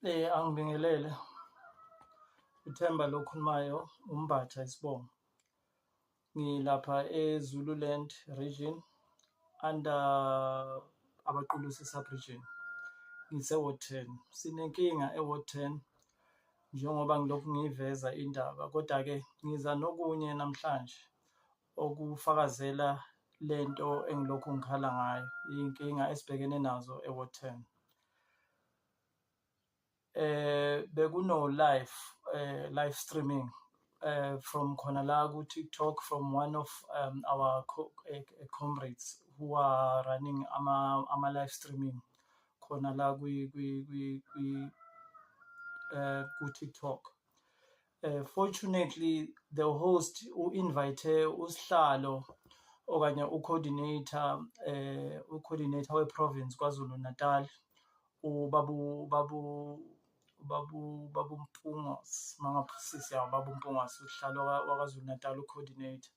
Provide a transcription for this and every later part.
Angibingelele. UThemba lo okhulumayo, uMbatha isibongo. Ngilapha eZululand Region under Abaqulusi sub-region, ngise-ward 10. Sinenkinga e-ward 10 njengoba ngilokhu ngiyiveza indaba, koda-ke ngiza nokunye namhlanje okufakazela lento engilokhu ngikhala ngayo, iy'nkinga esibhekene nazo e-ward 10. Bekuno live live streaming from khona la ku-TikTok from one of our comrades who are running ama live streaming khona la ku-TikTok. Fortunately, the host u-invite usihlalo okanye u-coordinator we-province KwaZulu Natal, ubabu Mpungose, mangaphosisi, ya, ubaba uMpungose, usihlalo waKwaZulu Natal, u-coordinator.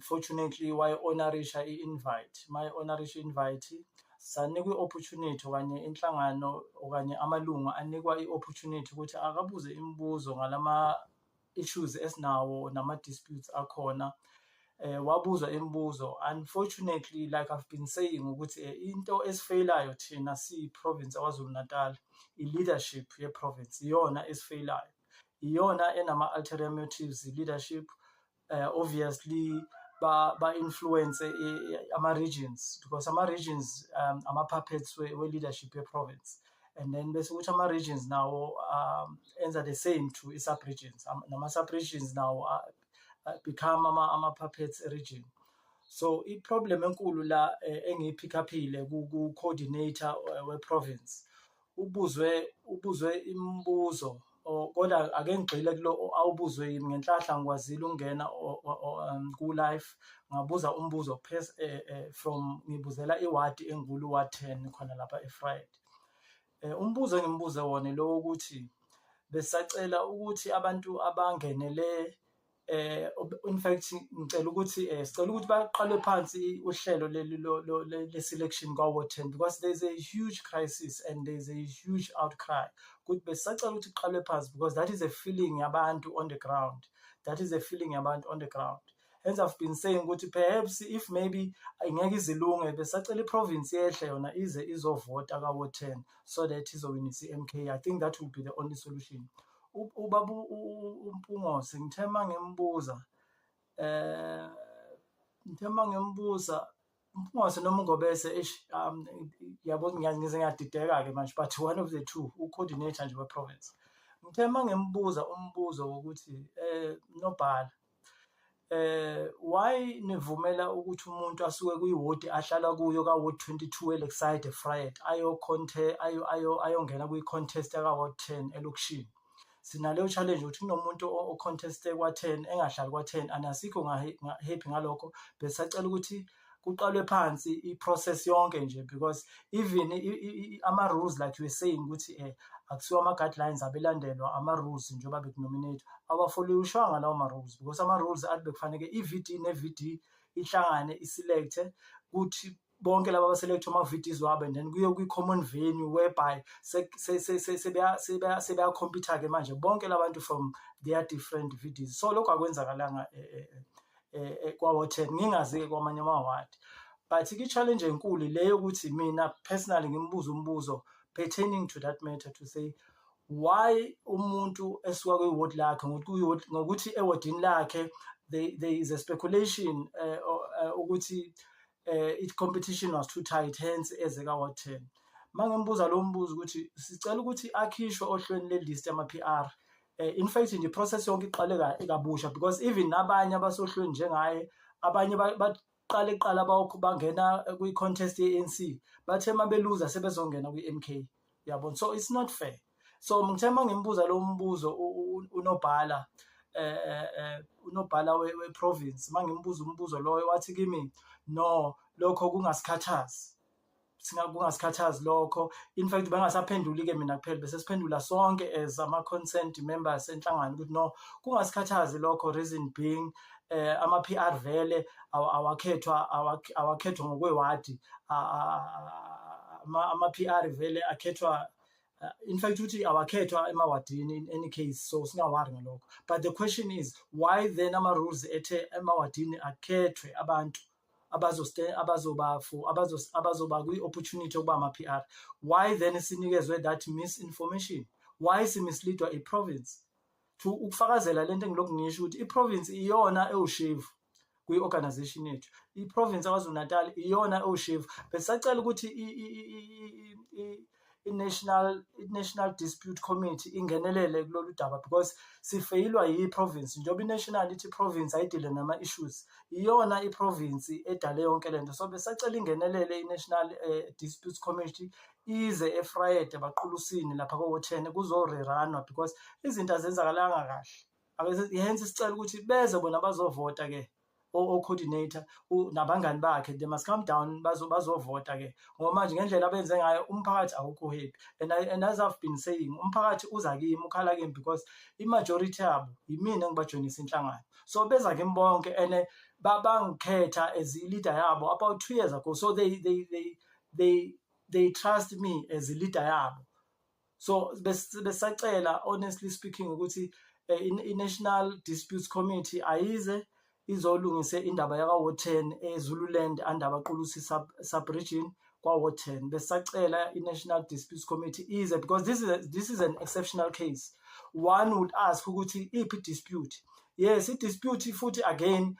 Fortunately wayi-honour-isha i-invite, mayi-honour-isha i-invite sanikwa i-opportunity okanye inhlangano okanye amalungu anikwa i-opportunity ukuthi akabuze imibuzo ngalama issues esinawo nama-disputes akhona. Wabuza imibuzo. Unfortunately, like I've been saying ukuthi into esifeyilayo thina siyi-province yaKwaZulu Natal, i-leadership ye-province iyona esifeyilayo, iyona enama-ulterior motives i-leadership. Obviously ba-influence ama-regions because ama-regions ama-puppets we-leadership ye-province, and then bese kuthi ama-regions nawo enza the same to i-sub-regions, nama-sub-regions nawo become ama-puppets e-region. So i-problem enkulu la engiyi-pick up-ile ku-coordinator we-province, ubuzwe imibuzo, kodwa ake ngigxile kulo awubuzwe yimi. Ngenhlahla ngikwazile ukungena ku-live, ngabuza umbuzo from ngibuzela iwadi engikulo, u-ward 10 khona lapha eVryheid. Umbuzo engimbuze wona lo wokuthi besacela ukuthi abantu abangenele, in fact ngicela ukuthi sicela ukuthi baqale phansi uhlelo leli le-selection kwa-ward 10 because there's a huge crisis and there's a huge outcry ukuthi besacela ukuthi kuqalwe phansi because that is a feeling yabantu on the ground, that is a feeling yabantu on the ground. Hence I've been saying ukuthi perhaps if maybe ingeke izilunge, besacela i-province yehle yona ize izovota ka-ward 10 so that izowinisa i-MK. I think that will be the only solution. Ubaba uMpungose, ngithe mangimbuza uMpungose noma uNgobese, eish, yabo, ngize ngiyadideka-ke manje, but one of the two, u-coordinator nje we-province, ngithe mangimbuza umbuzo wokuthi nobhala, why nivumela ukuthi umuntu asuke kwiwodi ahlala kuyo ka-ward 22 eLakeside eVryheid ayo ayo ayo ayongena kwi-contest yaka-ward 10 elokishini? Sinaleyo challenge ukuthi kunomuntu o-contest-e kwa-10 engahlali kwa-10 and asikho happy ngalokho. Besacela ukuthi kuqalwe phansi i-process yonke nje because even ama-rules, like you were saying ukuthi akusiwo ama-guidelines abelandelwa, ama-rules njengoba bekunominate awafolowishwanga lawo ma-rules because ama-rules athi bekufaneke i-VD ne-VD ihlangane i-select-e, kuthi bonke laba aba-select ama-VDs wabo and then kuye kwi-common venue whereby sebeya-compete-ke manje bonke labantu from their different VDs. So lokho akwenzakalanga kwa-ward 10, ngingazi-ke kwamanye amawadi, but i-challenge enkulu le yokuthi mina personally ngimbuze umbuzo pertaining to that matter to say why umuntu esuka kwi-ward lakhe, ngokuthi ewodini lakhe there is a speculation ukuthi i-competition was too tight, hence eze ka-ward 10. Mangimbuza lo mbuzo ukuthi sicela ukuthi akhishwe ohlweni le-list yama-PR, in fact nje i-process yonke iqale kabusha because even nabanye abasohlweni njengaye, abanye baqale kuqala bangena kwi-contest ye-ANC, bathe mabeluza sebezongena kwi-MK, yabona? So it's not fair. So ngithe mangimbuza lo mbuzo unobhala unobhala we-province, mangimbuza umbuzo loyo wathi kimi, "No, lokho kungasikhathazi, kungasikhathazi lokho." In fact bengasaphenduli-ke mina kuphela, bese siphendula sonke as ama-concerned members enhlangano ukuthi no, kungasikhathazi lokho, reason being ama-PR vele awakhethwa ngokwewadi, ama-PR vele akhethwa In fact uthi awakhethwa emawadini in any case, so singawari ngalokho. But the question is, why then ama-rules ethe emawadini akhethwe abantu abazoba for abazoba kwi-opportunity yokuba ama-PR? Why then sinikezwe that misinformation? Why simisleadwa i-province? To ukufakazela lento engilokhu ngisho ukuthi i-province iyona ewushevu kwi-organization yethu, i-province yaKwaZulu Natal iyona ewushevu. Besacela ukuthi i-National Dispute Committee ingenelele kulolu daba because sifeyilwa yi-province. Njengoba i-national ithi i-province ayidile nama-issues, iyona i-province edale yonke lento. So besacela ingenelele i-National Disputes Committee, ize eVryheid baqulusini lapha ko-10 kuzo-rerunwa because izinto azenzakalanga kahle. Hence sicela ukuthi beze bona bazovota ke, o-coordinator nabangani bakhe, they must come down bazovota ke, ngoba manje ngendlela abenze ngayo umphakathi awukho happy. And as I've been saying, umphakathi uza kimi, ukhala kimi because i-majority yabo yimina engibajoyinisa inhlangano. So beza kimi bonke and bangikhetha as i-leader yabo about 2 years ago, so they trust me as i-leader yabo. So besacela, honestly speaking, ukuthi i-National Disputes Committee ayize izolungise indaba yaka-Ward 10 eZululand under Abaqulusi sub-region kwa-Ward 10. Besacela i-National Disputes Committee ize because this is an exceptional case. One would ask ukuthi iphi dispute? Yes, i-dispute futhi again,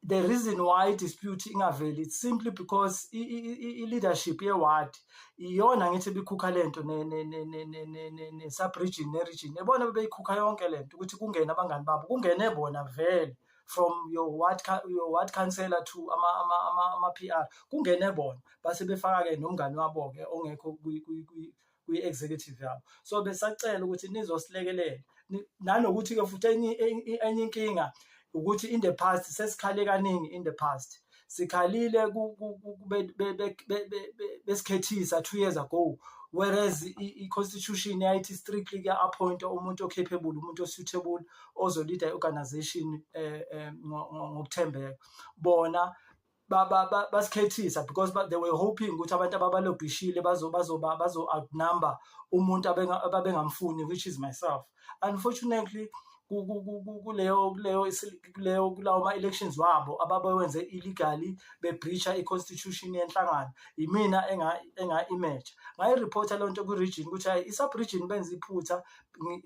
the reason why dispute ingaveli, it's simply because i-leadership ye-ward iyona ngithi ibikhukha lento ne-sub-region ne-region, yabona, bebeyikhukha yonke lento ukuthi kungene abangani babo, kungene bona vele, from your ward councillor to ama PR, kungene bona, base befaka ke nomngani wabo ke ongekho kwi-executive yabo. So besacela ukuthi nizosilekelela. Nanokuthi ke futhi enye inkinga ukuthi in the past sesikhale kaningi, in the past sikhalile besikhethisa 2 years ago, whereas i-constitution yayithi strictly kuya-appoint umuntu o-capable, umuntu o-suitable ozo-leada i-organization ngokuthembeka. Bona basikhethisa because they were hoping ukuthi abantu ababalobhishile bazo outnumber umuntu ababengamfuni, which is myself. Unfortunately, kuleyo kulawo ma-elections wabo ababewenze illegally, bebreacha i-constitution yenhlangano, imina enga-emerge. Ngayireporta leyo nto kwi-region ukuthi hayi, i-sub-region benza iphutha,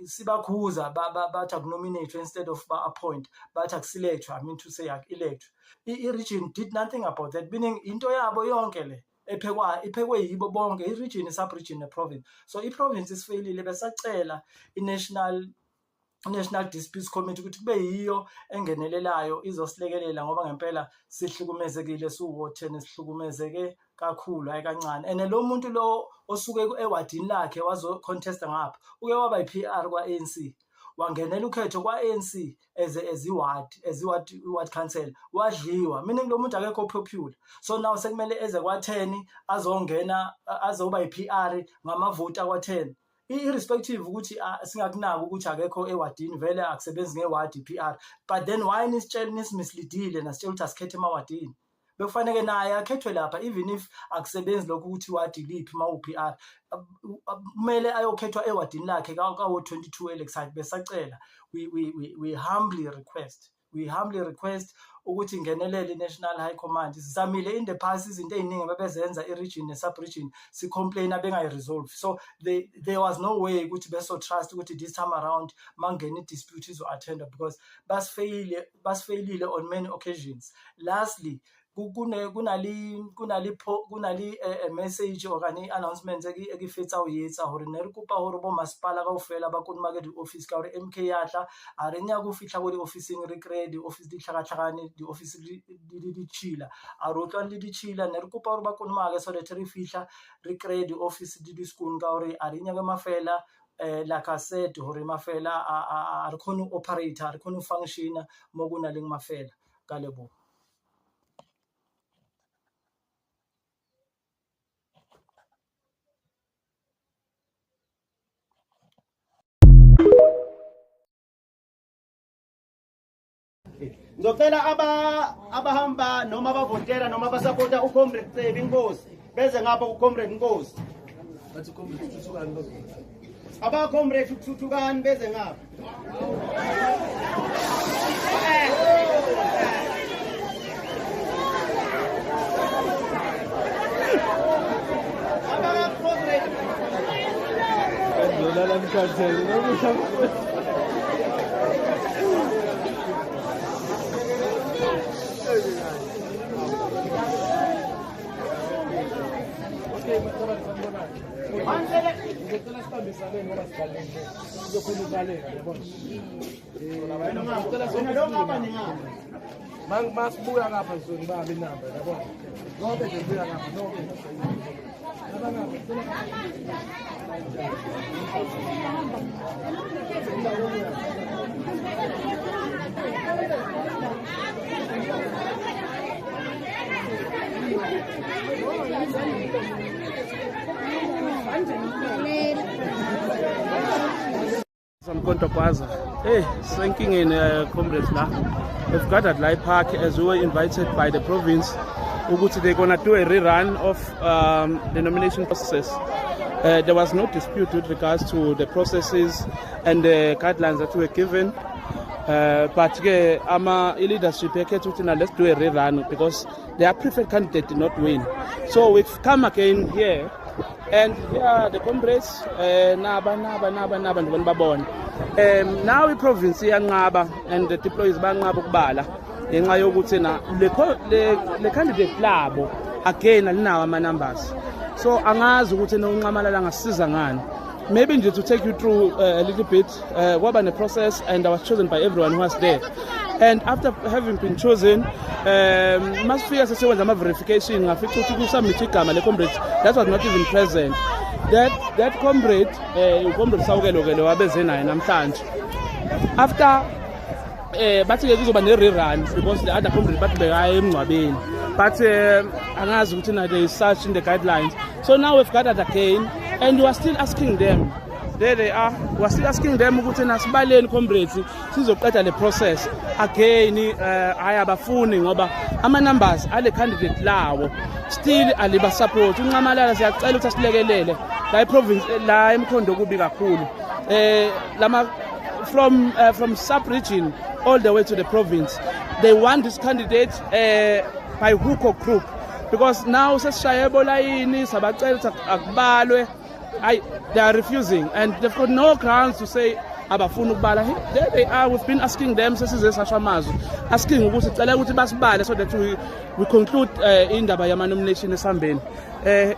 sibakhuza, bathi akunominate instead of ba-appoint, bathi akuselect, I mean to say aku-elect. I-region did nothing about that, meaning into yabo yonke le ephekwa iphekwe yibo bonke, i-region, i-sub-region ne-province. So i-province isifeyilile. Besacela i-National Disputes Committee ukuthi kube yiyo engenelelayo izosilekelela, ngoba ngempela sihlukumezekile siwu-Ward 10, sihlukumezeke kakhulu, hayi kancane. And lo muntu lo osuke ewadini lakhe wazo-contesta ngapha uke waba yi-PR kwa-ANC, wangenela ukhetho kwa-ANC as i-ward council, wadliwa, meaning lo muntu akekho popular. So now sekumele eze kwa-10 azongena azoba yi-PR ngamavoti akwa-10, irrespective ukuthi singakunaki ukuthi akekho ewadini, vele akusebenzi ngewadi i-PR. But then why nisitshele, nisimisleadile, nasitshela ukuthi asikhethe emawadini? Bekufanele naye akhethwe lapha, even if akusebenzi lokhu ukuthi iwadi liphi. Ma u-PR kumele ayokhethwa ewadini lakhe kawo 22 eLakeside. Besacela, we humbly request ukuthi ingenelele i-National High Command. Sizamile in the past izinto ey'ningi bebezenza i-region ne-sub-region, si-complain bengayi-resolve. So there was no way ukuthi beso trust ukuthi this time around mangena i-dispute izo-attendwa because basifeyilile on many occasions. Lastly, kunale message okanye i-announcement e ke fetsa ho etsa hore ne re kopa hore bo masepala kaofela ba kolomake di-office ka hore MK ya tla. A re nyake ho fihla ko di-office-ing re kreye di-office di hlakahlakane, di-office di ditšhila, a re utlwane le ditšhila. Ne re kopa hore ba kolomake so that re fihla re kreye di-office di di skoon, ka hore a re nyake mafela. Like I said, hore mafela a re khone ho operate, a re khone ho functiona mo go na leng mafela. Ka leboha. Ngizocela abahamba noma abavotela noma abasapota uComrade Cebi Nkosi beze ngapha kuComrade Nkosi. Bathi comrade thuthukani bazona. Aba comrade uthuthukani beze ngapha. Abaka comrade Ngizolala mkhathele namuhla. Ngicela sibambisane ngoba sibalulekile. Sizokhona ukubaleka yabona. Ngicela wena lo ngapha ningapha. Masibuya ngapha ngizongibamba inamba yabona. Nonke nje buya ngapha nonke. Laba ngapha ngicela Mkhonto Gwaza. Hey, sisenkingeni comrades la. We've gathered la park as we were invited by the province ukuthi they're gonna do a rerun of the nomination process. There was no dispute with regards to the processes and the guidelines that were given. But ke ama leadership yakhetha ukuthi now let's do a rerun because their preferred candidate did not win. So we've come again here and yeah, the comrades naba naba naba naba njengoba nibabona. Now i-province iyanqaba and the deployees bayanqaba ukubala ngenxa yokuthi na le candidate labo again alinawo ama numbers. So angazi ukuthi noNxamalala angasiza ngani. Maybe nje to take you through a little bit, kwaba ne-process and I was chosen by everyone who was there. And after having been chosen, masifika sesiwenza ama-verification, ngafica ukuthi kusubmit igama le-comrade that was not even present. That comrade, ucomrade Sawukelo-ke lo wabeze naye namhlanje. After bathi-ke kuzoba ne-rerun because the other comrade bathi bekaya emngcwabeni. But angazi ukuthi na there is such in the guidelines. So now we've gathered again and we are still asking them. There they are. We are still asking them ukuthi nasibaleni comrades sizoqeda le process. Again hayi abafuni ngoba ama numbers ale candidate lawo still aliba support. UNxamalala siyacela ukuthi asilekelele. La province la eMkhondo kubi kakhulu. Lama from sub region all the way to the province. They want this candidate by hook or crook because now sesishaye bolayini sabacela ukuthi akubalwe. Ay, they are refusing and they've got no grounds to say abafuni ukubala. There they are. We've been asking them sesize sasho amazwi asking ukuthi cela ukuthi basibale so that we conclude indaba yama nomination esihambeni. Ey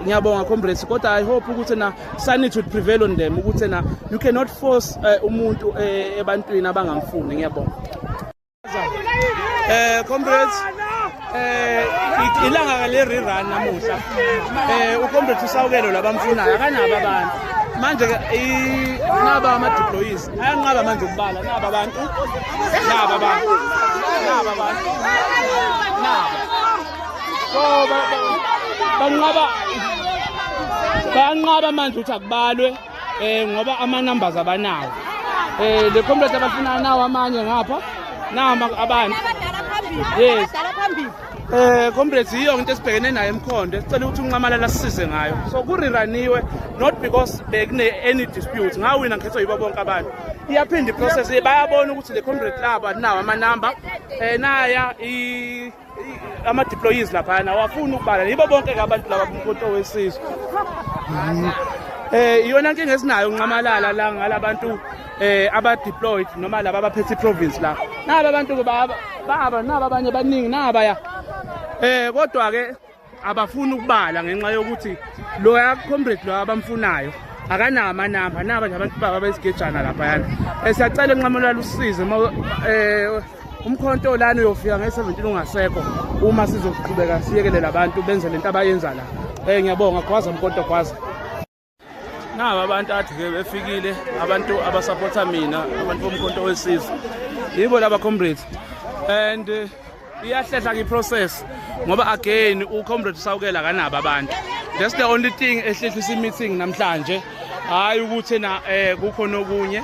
ngiyabonga comrades, kodwa I hope ukuthi na sanity would prevail on them ukuthi na you cannot force umuntu ebantwini abangamfuni. Ngiyabonga. Comrades, ilanga le rerun namuhla. Ucomrade uSawukelo labamfunayo akanabo abantu. Manje ke naba ama deployees ayanqaba manje ukubala naba abantu. Naba abantu. Naba abantu. Naba. So banqaba manje ukuthi akubalwe ngoba ama numbers abanawo. Le comrade abafuna nawo amanye ngapha nama abantu. Yes. Comrades, yiyo into esibhekene nayo eMkhondo esicela ukuthi uNxamalala sisize ngayo. So kureruniwe not because bekune any dispute. Ngawina ngikhethwa yibo bonke abantu. Iyaphinda iprocess, bayabona ukuthi le comrade labo alinawo ama number. Naya ama deployees lapha awafuni ukubala. Yibo bonke ke abantu laba kuMkhonto wesizwe. Iyona nkinga esinayo uNxamalala la ngalabantu aba deployed noma laba abaphethe iprovince la. Naba abantu baba naba abanye baningi naba ya. Kodwa ke abafuni ukubala ngenxa yokuthi loya comrade lo abamfunayo akanawo amanamba. Naba nje abantu baba besigejana lapha yana. Siyacela Nxamalala usize umkhonto lana uyofika nge-17 ungasekho uma sizoqhubeka siyekelele abantu benze lento abayenza la. Ngiyabonga Gwaza Mkhonto Gwaza. Naba abantu athi ke befikile abantu abasupporta mina abantu boMkhonto wesizwe yibo laba comrades and iyahlehla ke process ngoba again ucomrade Sawukela kanabo abantu. That's the only thing ehlehlisa i-meeting namhlanje. Hayi ukuthi na kukhona okunye.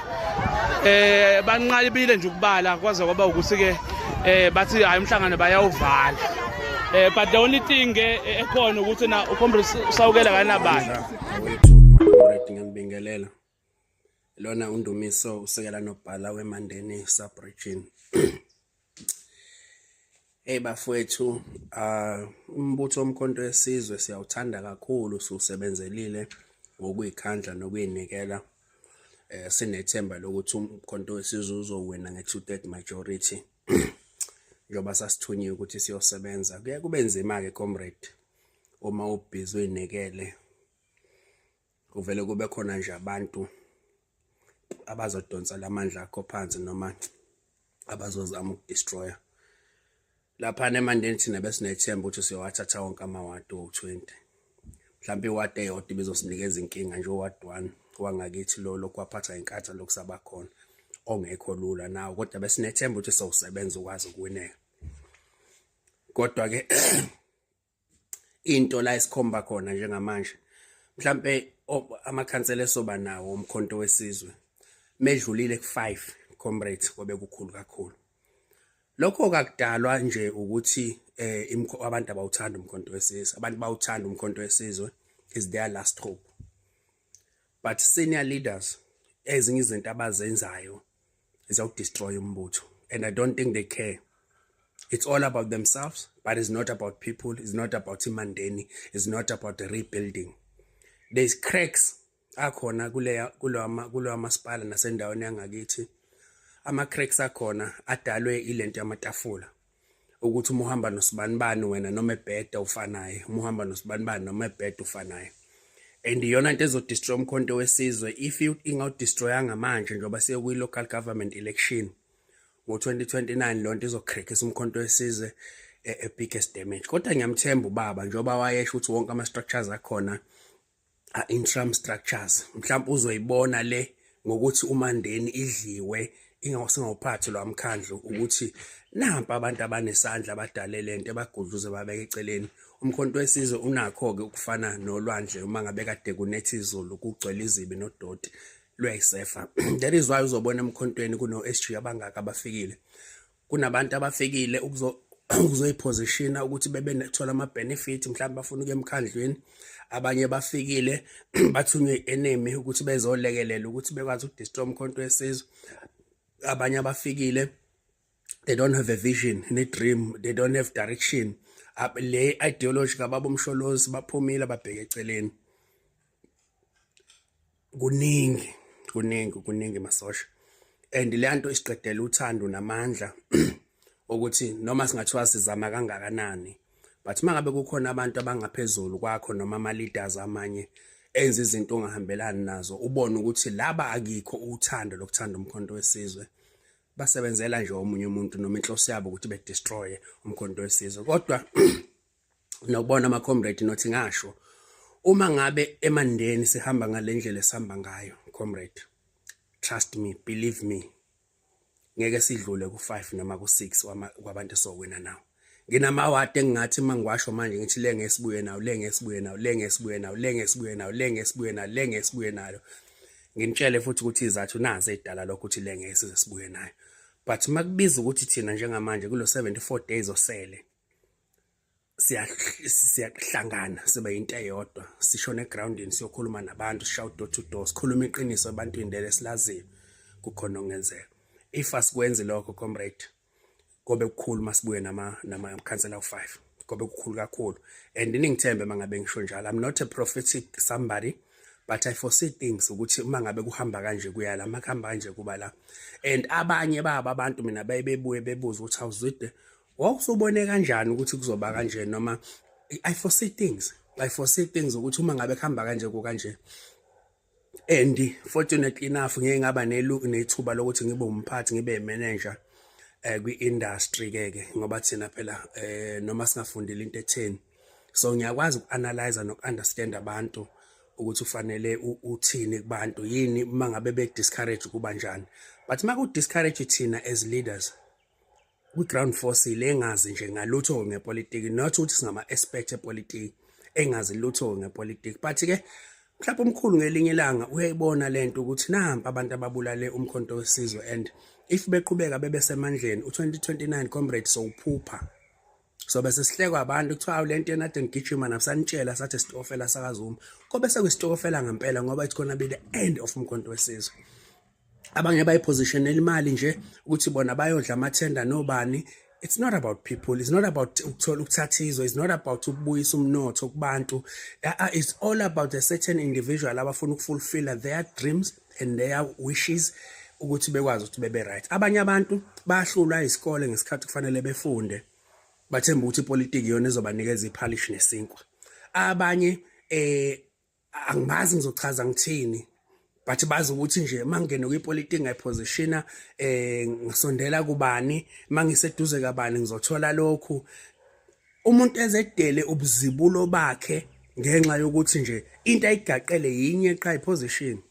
Banqabile nje ukubala kwaze kwaba ukuthi ke bathi hayi umhlangano bayawuvala. But the only thing ke ekhona ukuthi na uComrade Sawukela kanabani. Wethu comrade, ngiyanibingelela. Lona uNdumiso, usekela nobhala weMandeni sub-region. Hey bafowethu, umbutho woMkhonto weSizwe siyawuthanda kakhulu, siwusebenzelile ngokuyikhandla nokuyinikela. Sinethemba lokuthi uMkhonto weSizwe uzowina nge-2/3 majority njengoba sasithunyiwe ukuthi siyosebenza. Kuye kube nzima-ke comrade uma ubhizi uyinikele, kuvele kube khona nje abantu abazodonsa lamandla akho phansi noma abazozama ukudestroya. Laphana eMandeni thina besinethemba ukuthi siyowathatha wonke amawadi owu-20. Mhlawumbe iwadi eyodwa ibizosinikeza inkinga nje, uwadi 1 wangakithi lo lokhu waphatha iNkatha lokhu khona ongekho lula nawo, kodwa besinethemba ukuthi sowusebenza ukwazi ukuwineka. Kodwa-ke into la esikhomba khona njengamanje, mhlambe amakhansela esoba nawo uMkhonto weSizwe medlulile ku5 comrades, kobe kukhulu kakhulu. Lokho kakudalwa nje ukuthi abantu abawuthanda uMkhonto weSizwe. Abantu bawuthanda uMkhonto weSizwe, is their last hope, but senior leaders ezinye izinto abazenzayo izawudestroy umbutho and I don't think they care. It's all about themselves, but it's not about people, it's not about iMandeni, it's not about the rebuilding. There's cracks akhona kuleya kulowa masipala nasendaweni yangakithi. Ama cracks akhona adalwe ilento yamatafula, ukuthi uma uhamba nosibanibani wena noma ebheda ufanayo, uma uhamba nosibanibani noma ebheda ufanayo. And iyona into ezodestroy uMkhonto weSizwe if ingawudestroyanga manje njengoba siye kwi-local government election ngo-2029. Lonto izocrackisa uMkhonto weSizwe a biggest damage. Kodwa ngiyamthemba ubaba njengoba wayesho ukuthi wonke ama-structures akhona a-interim structures. Mhlawumbe uzoyibona le ngokuthi uMandeni idliwe ingawusingawuphathi lo mkhandlu, ukuthi nampa abantu abanesandla abadale lento ebagudluze babeke eceleni. UMkhonto weSizwe unakho-ke ukufana nolwandle, uma ngabe kade kunetha izulu kugcwele izibi nodoti, luyayisefa. That is why uzobona emkhontweni kuno-SG abangaka abafikile, kunabantu abafikile ukuzoyipositiona ukuthi bebe nethola ama-benefit, mhlawumbe bafuna ukuya emkhandlwini. Abanye bafikile bathunywe i-enemy ukuthi bezolekelela ukuthi bekwazi ukudestroy uMkhonto weSizwe. Abanye abafikile, they don't have a vision ne-dream, they don't have direction. Le ideology kababa uMsholozi baphumile babheke eceleni. Kuningi, kuningi, kuningi masosha, and le nto isiqedela uthando namandla ukuthi noma singathiwa sizama kangakanani, but mangabe kukhona abantu abangaphezulu kwakho noma ama-leaders amanye enza izinto ongahambelani nazo, ubone ukuthi laba akikho uthando lokuthanda uMkhonto weSizwe, basebenzela nje omunye umuntu noma inhloso yabo ukuthi bedestroye uMkhonto weSizwe. Kodwa nokubona ama-comrade nothi ngasho, uma ngabe eMandeni sihamba ngale ndlela esihamba ngayo comrade, trust me, believe me, ngeke sidlule ku-5 noma ku-6 kwabantu esowina nawo. Nginamawadi engingathi uma ngiwasho manje ngithi le ngesibuye nawo, le ngesibuye nawo, le ngesibuye nawo, le ngesibuye nawo, le ngesibuye nayo, le ngesibuye nayo. Nginitshele futhi ukuthi izathu nazi ey'dala lokho ukuthi le ngeke size sibuye nayo. But uma kubiza ukuthi thina njengamanje kulo 74 days osele siyahlangana sibe into eyodwa, sishone egroundini, siyokhuluma nabantu, sishaye door to door, sikhuluma iqiniso ebantwini lelo esilaziyo, kukhona okungenzeka. If asikwenzi lokho comrade, kobe kukhulu masibuye nama khansela u5, kobe kukhulu kakhulu. And ningithembe mangabe ngisho njalo, I'm not a prophetic somebody, but I foresee things ukuthi uma ngabe kuhamba kanje kuya la, makuhamba kanje kuba la. And abanye babo abantu mina baye bebuye bebuza ukuthi awuzwide wawusubone kanjani ukuthi kuzoba kanje, noma I foresee things, I foresee things ukuthi uma ngabe kuhamba kanje kukanje. And fortunately enough ngeke ngaba nethuba lokuthi ngibe umphathi, ngibe manager kwi-industry ke ke ngoba thina phela noma singafundile into etheni, so ngiyakwazi uku-analyze noku-understand abantu ukuthi ufanele uthini kubantu, yini uma ngabe be-discourage kuba njani. But uma ku-discourage thina as leaders kwi-ground force le engazi nje ngalutho ngepolitiki, not ukuthi singama-expert epolitiki, engazi lutho ngepolitiki, but ke mhlawumbe umkhulu ngelinye ilanga uyayibona lento ukuthi nampa abantu ababulale uMkhonto weSizwe, and if beqhubeka bebe semandleni u-2029 comrade, sowuphupha. Sobe sesihlekwa abantu kuthiwa le nto enade ngigijima nasanitshela sathi isitokofela sakaZuma. Kobe sekuyisitokofela ngempela ngoba it's gonna be the end of Umkhonto Wesizwe. Abanye bayipositionela imali nje ukuthi bona bayodla amathenda nobani. It's not about people, it's not about ukuthola ukuthatha izwe, it's not about ukubuyisa umnotho kubantu. It's all about a certain individual abafuna ukufulfilla their dreams and their wishes ukuthi bekwazi ukuthi bebe right. Abanye abantu bahlulwa isikole ngesikhathi kufanele befunde, bathemba ukuthi ipolitiki iyona ezobanikeza iphalishi nesinkwa. Abanye angibazi ngizochaza ngithini, but bazi ukuthi nje mangingene kwipolitiki ngayipositiona ngisondela kubani, mangiseduze kabani ngizothola lokhu. Umuntu ezedele ubuzibulo bakhe ngenxa yokuthi nje into ayigaqele yinye qha, iposition.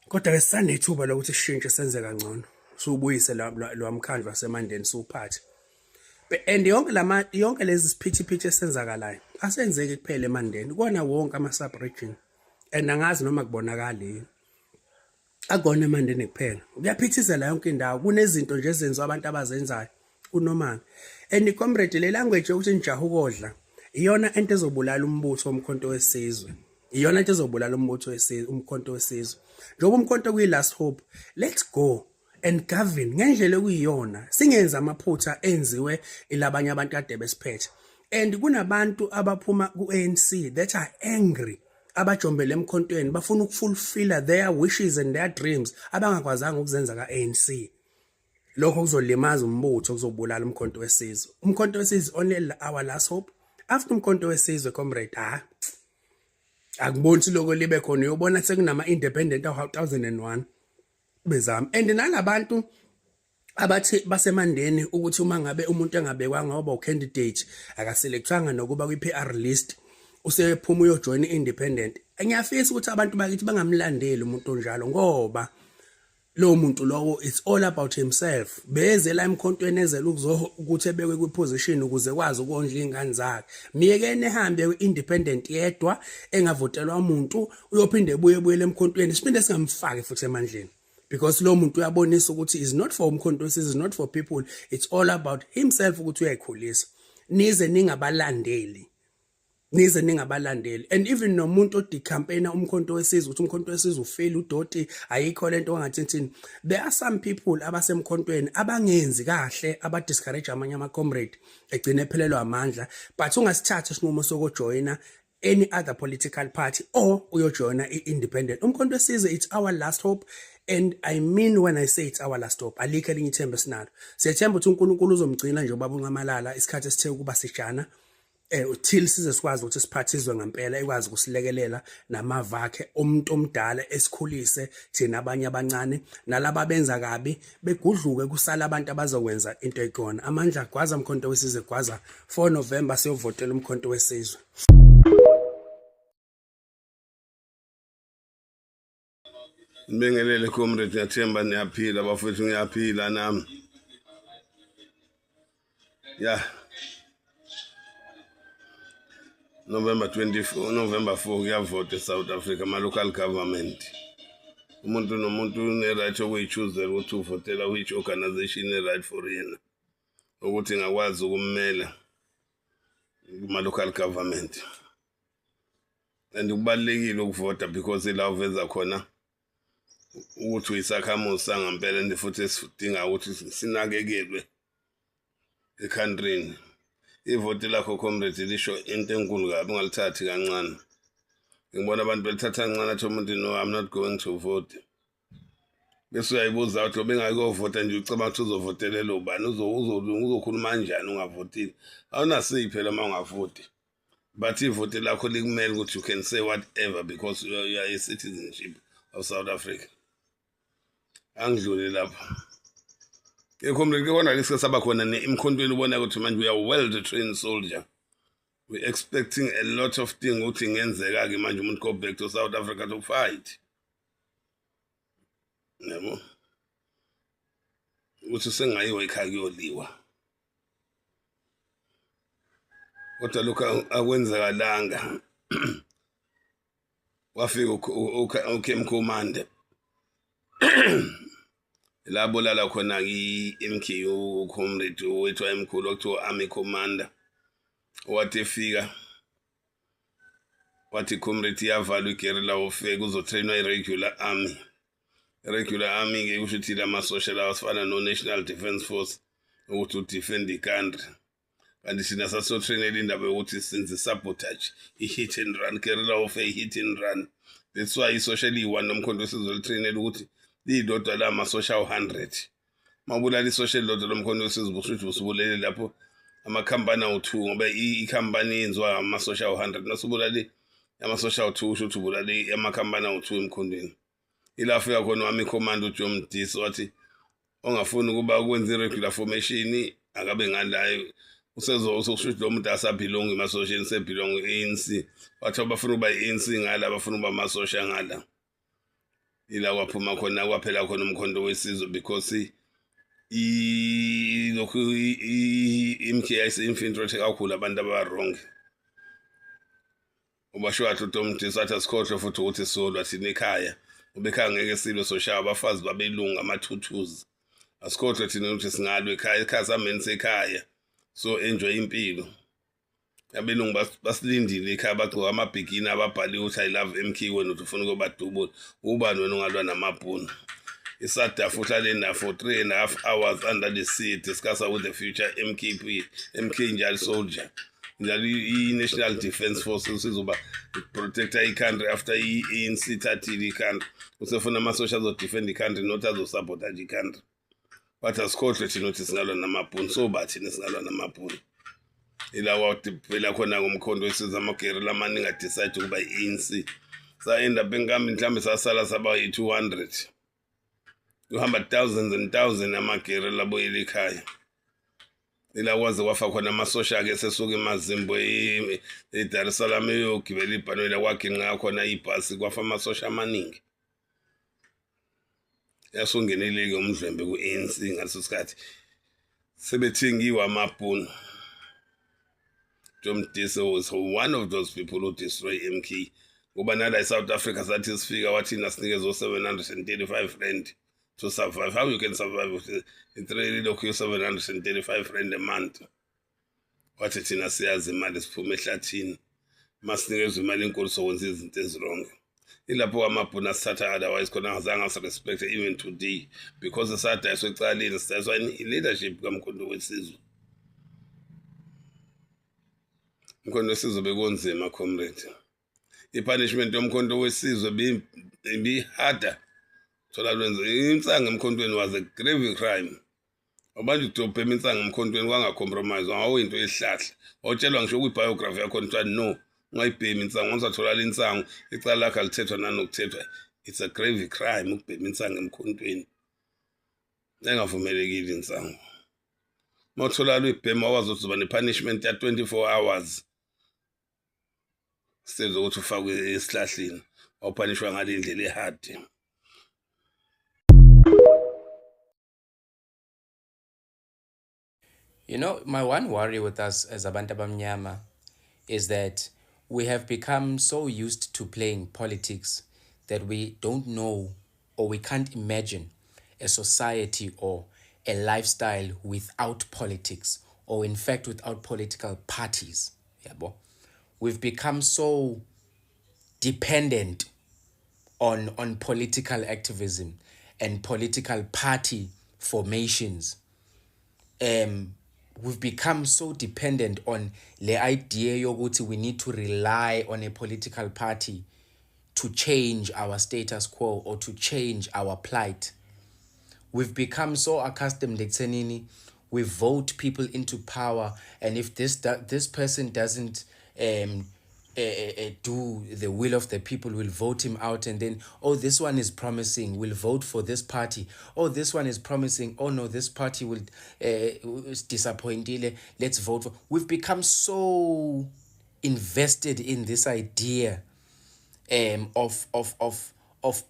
Kodwa ke sisanethuba lokuthi sishintshe senze kangcono, siwubuyise lo mkhandlu waseMandeni siwuphathe. And yonke lama yonke lezi siphithiphithi esenzakalayo asenzeki kuphela eMandeni, kona wonke ama sub region, and angazi noma kubonakala yini. Akona eMandeni kuphela, kuyaphithizela yonke indawo. Kunezinto nje ezenziwa abantu abazenzayo kunomani. And comrade, le language yokuthi nijaha ukodla iyona into ezobulala umbutho woMkhonto Wesizwe, iyona into ezobulala umbutho wesizwe, uMkhonto Wesizwe. Njengoba uMkhonto kuyi last hope, let's go and govern ngendlela ekuyiyona, singenzi amaphutha enziwe ilabanye abantu kade besiphethe. And kunabantu abaphuma ku-ANC that are angry, abajombele emkhontweni, bafuna ukufulfilla their wishes and their dreams abangakwazanga ukuzenza ka-ANC. Lokho kuzolimaza umbutho, kuzobulala uMkhonto Wesizwe. UMkhonto Wesizwe only our last hope. After uMkhonto Wesizwe, comrade, ha, akuboni ukuthi lokho libe khona. Uyobona sekunama independent awu 1001 bezama. And nalabantu abathi baseMandeni ukuthi uma ngabe umuntu engabekwanga waba ucandidate, akaselectwanga nokuba kwi-PR list, usephuma uyojoin i-independent. Ngiyafisa ukuthi abantu bakithi bangamlandeli umuntu onjalo, ngoba lowo muntu lowo it's all about himself. Beze la emkhontweni ezela ukuthi ebekwe kwiposition ukuze kwazi ukondla ingane zakhe. Miyekene ehambe kwi-independent yedwa engavotelwa umuntu, uyophinde ebuye ebuyele emkhontweni, siphinde singamfaki futhi emandleni, because lo muntu uyabonisa ukuthi is not for uMkhonto Wesizwe, is not for people, it's all about himself ukuthi uyayikhulisa. Nize ningabalandeli, nize ningabalandeli. And even nomuntu odicampaigna uMkhonto Wesizwe ukuthi uMkhonto Wesizwe ufile udoti, ayikho lento ongathini, there are some people abasemkhontweni abangenzi kahle, abadiscourage amanye ama-comrade, egcine ephelelwa amandla. But ungasithatha isinqumo sokujoyina any other political party or uyojoyina i-independent. UMkhonto Wesizwe, it's our last hope, and I mean when I say it's our last hope. Alikho elinye ithemba esinalo. Siyethemba ukuthi uNkulunkulu uzomgcina nje ubaba uNxamalala isikhathi esithe ukuba sijana till size sikwazi ukuthi siphathizwe ngempela, ekwazi ukusilekelela namava akhe umuntu omdala, esikhulise thina abanye abancane, nalaba benza kabi begudluke, kusala abantu abazokwenza into ekona. Amandla, gwaza Mkhonto Wesizwe, gwaza. 4 November siyovotela uMkhonto Wesizwe. Ngibingelele comrade, ngiyathemba niyaphila bafethu, ngiyaphila nami. Ya. November 24, November 4 kuyavota eSouth Africa ama local government. Umuntu nomuntu une right yokuyichoosela ukuthi uvotela which organization e right for yena. Ukuthi ngakwazi ukummela kuma local government. And kubalulekile ukuvota because ila uveza khona ukuthi uyisakhamuzi sangempela and futhi esidinga ukuthi sinakekelwe ekhantrini. Ivoti lakho comrade lisho into enkulu kabi, ungalithathi kancane. Ngibona abantu belithatha kancane, athi umuntu, "No, I'm not going to vote." Bese uyayibuza ukuthi bengayikuyovota nje, ucabanga ukuthi uzovotelela ubani, uzokhuluma kanjani ungavotile? Awunasiphi phela uma ungavoti. But ivoti lakho likumele ukuthi you can say whatever because you are a citizenship of South Africa. Angidluli lapho. Comrade, ke kona lesike saba khona emkhontweni, ubona ukuthi manje we are well trained soldier. We expecting a lot of things ukuthi ngenzeka ke manje umuntu go back to South Africa to fight. Yabo? Ukuthi sengayiwa ekhaya kuyoliwa. Kodwa lokho akwenzakalanga. Wafika uCamp Commander. Labulala khona i-MK ucomrade wethu wayemkhulu okuthiwa Army Commander, owathi efika wathi, "Comrade, iyavalwa i-guerrilla warfare, kuzotrainwa i-regular army." I-regular army-ke kusho ukuthi lamasosha lawa sifana no-National Defence Force, ukuthi udefend i-country, kanti thina sasiyotrainela indaba yokuthi senze sabotage, i-hit and run, guerrilla warfare, i-hit and run. That's why isosha eliyi-one lomkhonto wesizwe litrainela ukuthi liyilodwa la masosha awu-100. Mawubulala isosha elilodwa lomkhonto wesizwe, kusho ukuthi usubulele lapho amakhampani awu-2, ngoba ikhampani yenziwa amasosha awu-100. Nasubulale amasosha awu-2, kusho ukuthi ubulale amakhampani awu-2 emkhondweni. Ila afika khona wami commander uJoe Modise, wathi ongafuni ukuba kwenza i-regular formation akabe ngalayo, usezo usokusho ukuthi lo muntu asabelong emasosheni, sebelong i-ANC. Wathi abafuna ukuba i-ANC ngala, abafuna ukuba amasosha ngala. Ila kwaphuma khona, kwaphela khona umkhonto wesizwe, because ilokhu i-MK ayise-infiltrate kakhulu abantu aba-wrong. Ubasho kahle uTom sathi asikhohlwe futhi ukuthi solwa thina ekhaya, ngoba ekhaya ngeke silwe, soshaya abafazi babelungu amathuthuzi. Asikhohlwe thina ukuthi singalwa ekhaya, ekhaya sambeni sekhaya, so enjoy impilo. Abelungu basilindile ekhaya, bagcoka amabhikini ababhaliwe ukuthi "I love MK". Wena uthi ufuna ukubadubula, ubani wena ungalwa namabhunu? ISADF uhlale na for 3.5 hours under the sea, discuss with the future MKP, MK njalo soldier njalo. I-National Defence Force sizoba protector i-country after i-ANC ithathile i-country. Usefuna amasosha azodefend i-country, not azosabotage i-country. Bathi asikhohlwe thina ukuthi singalwa namabhunu, so ba thina singalwa namabhunu. Ila kwaphela khona ngomkhonto wesizwe, amaguerrilla amaningi adecide ukuba i-ANC. Sa-end up enkambi mhlawumbe sasala saba yi-200, kuhamba thousands and thousands amaguerrilla abuyela ekhaya. Ila kwaze kwafa khona amasosha-ke sesuka eMazimbo eDar es Salaam eyogibela ibhanoyi, la kwaginqa khona ibhasi, kwafa amasosha amaningi. Yasungenelile-ke umdlwembe ku-ANC ngaleso sikhathi, sebethengiwe amabhunu. Joe Modise was one of those people who destroy MK, ngoba nala e-South Africa sathi sifika wathina sinikeze o-735 rand to survive. How you can survive with i-three lokhu 735 rand a month? Wathi thina siyazi imali, siphuma ehlathini, masinikezwe imali enkulu sokwenza izinto eziwrong. Ilapho amabhunu asithatha, otherwise khona angazange asirespect even today, because sadayiswa ecaleni, sidayiswa i-leadership kamkhonto wesizwe. Umkhonto wesizwe bekunzima, comrade. I-punishment yomkhonto wesizwe ibiharder. Thola lwenza insango emkhontweni was a grave crime. Abantu kuthiwa ubhema insango emkhontweni kwangacompromise, wawuyinto yesihlahla. Wawutshelwa ngisho kwi-biography yakho kuthiwa no, ungayibhemi insango, usatholakala insango icala lakho alithethwa nanokuthethwa. It's a grave crime ukubhema insango emkhontweni, engavumelekile insango. Uma utholakala uyibhema, wazi ukuthi uzoba ne-punishment ya-24 hours sezokuthi ufakwe esihlahleni, wawupunishwa ngale ndlela ehard. My one worry with us as abantu abamnyama is that we have become so used to playing politics that we don't know or we can't imagine a society or a lifestyle without politics, or in fact without political parties. Yabo. We've become so dependent on political activism and political party formations. We've become so dependent on the idea yokuthi we need to rely on a political party to change our status quo or to change our plight. We've become so accustomed ekuthenini we vote people into power, and if this person doesn't do the will of the people, we'll vote him out. And then, "Oh, this one is promising, we'll vote for this party. Oh, this one is promising. Oh no, this party will is disappointed, let's vote for." We've become so invested in this idea of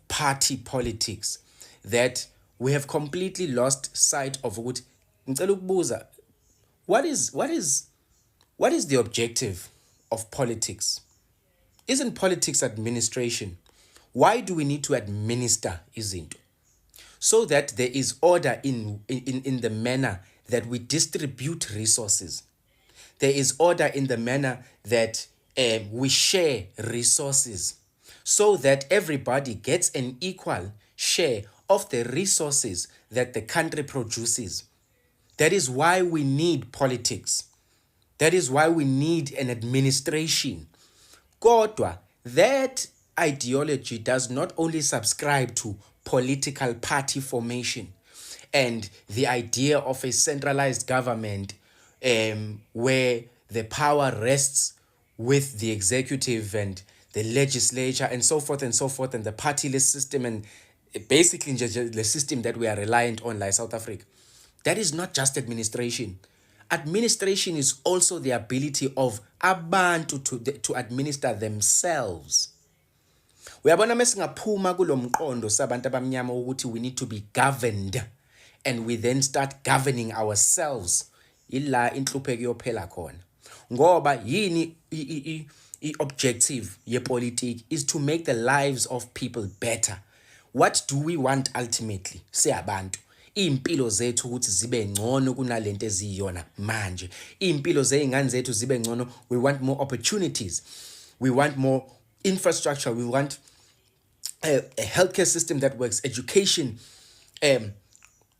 party politics that we have completely lost sight of ukuthi, ngicela ukubuza, what is the objective of politics? Isn't politics administration? Why do we need to administer izinto? So that there is order in the manner that we distribute resources. There is order in the manner that we share resources so that everybody gets an equal share of the resources that the country produces. That is why we need politics. That is why we need an administration. Kodwa that ideology does not only subscribe to political party formation and the idea of a centralized government where the power rests with the executive and the legislature and so forth and so forth and the party list system and basically nje the system that we are reliant on like South Africa. That is not just administration. Administration is also the ability of abantu to administer themselves. Uyabona, mesingaphuma kulomqondo sabantu abamnyama ukuthi we need to be governed and we then start governing ourselves, ila inhlupheko yophela khona. Ngoba yini i-objective yepolitiki? Is to make the lives of people better. What do we want ultimately siyabantu? Iy'mpilo zethu ukuthi zibe ngcono kunalento eziyiyona manje, iy'mpilo zey'ngane zethu zibe ngcono. We want more opportunities, we want more infrastructure, we want a healthcare system that works, education,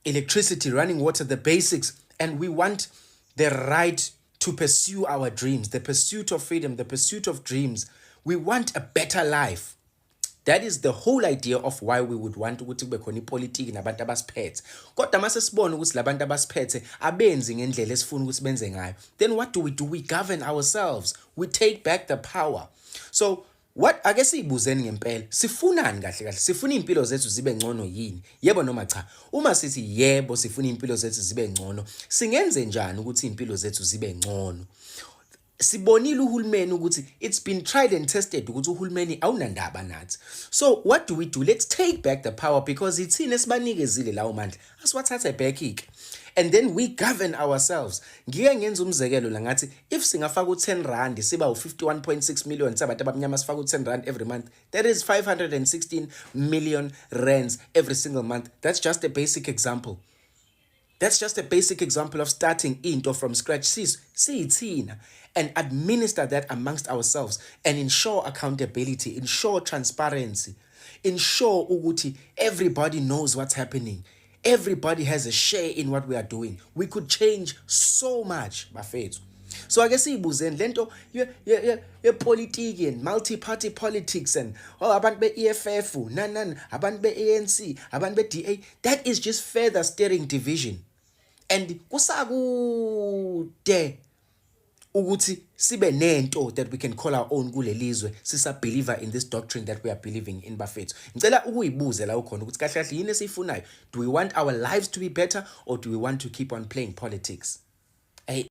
electricity, running water, the basics. And we want the right to pursue our dreams, the pursuit of freedom, the pursuit of dreams. We want a better life. That is the whole idea of why we would want ukuthi kube khona ipolitiki nabantu abasiphethe. Kodwa mase sibona ukuthi labantu abasiphethe abenzi ngendlela esifuna ukuthi benze ngayo, then what do we do? We govern ourselves. We take back the power. So what, ake siyibuzeni ngempela, sifunani kahle kahle? Sifuna impilo zethu zibe ngcono yini, yebo noma cha? Uma sithi yebo, sifuna impilo zethu zibe ngcono, singenze njani ukuthi impilo zethu zibe ngcono? Sibonile uhulumeni ukuthi it's been tried and tested ukuthi uhulumeni awunandaba nathi. So what do we do? Let's take back the power, because ithina esibanikezile lawo mandla. Asiwathathe back ke and then we govern ourselves. Ngike ngenza umzekelo la, ngathi if singafaka u10 rand, siba u51.6 million sabantu abamnyama, sifaka u10 rand every month, that is 516 million rands every single month. That's just a basic example. That's just a basic example of starting into from scratch. Sis, siyithina and administer that amongst ourselves and ensure accountability, ensure transparency, ensure ukuthi everybody knows what's happening. Everybody has a share in what we are doing. We could change so much, bafethu. So ake siyibuzeni lento yepolitiki and multi-party politics and oh, abantu be-EFF nani, abantu be-ANC, abantu be-DA. That is just further steering division and kusakude ukuthi sibe nento that we can call our own kulelizwe sisa-believe in this doctrine that we are believing in. Bafethu, ngicela ukuyibuze la ukhona ukuthi kahle kahle yini esiyifunayo? Do we want our lives to be better or do we want to keep on playing politics? Hey.